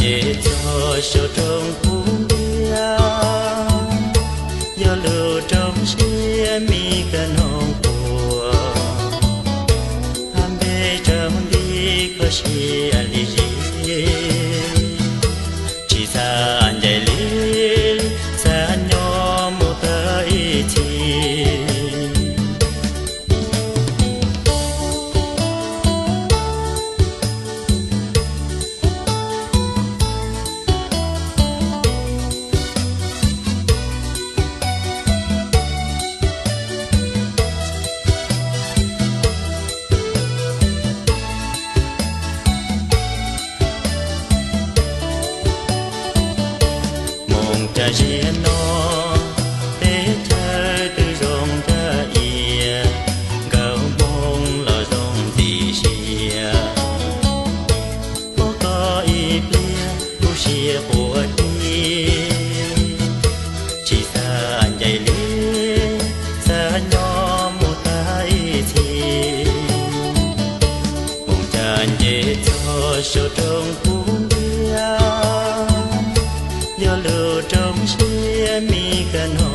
nce txog saum roob kub ntiag, yog lub roob siab me kawg noog puag, hab npe tsaus nti kho siab li zig, tsis xav ncaim li, xav nyob mus tag ib txhis. Mus cas ziag no, teb chaws twb zoo nkauj ib yam, nkawd Hmoob los zoo ntxim siab. Pom koj ib pliag kuv siab quaj tib, tsis xav ncaim li, xav nyob mus tag ib txhis. Mus cas nce txog saum roob kub ntiag, yog lub roob siab me kawg noog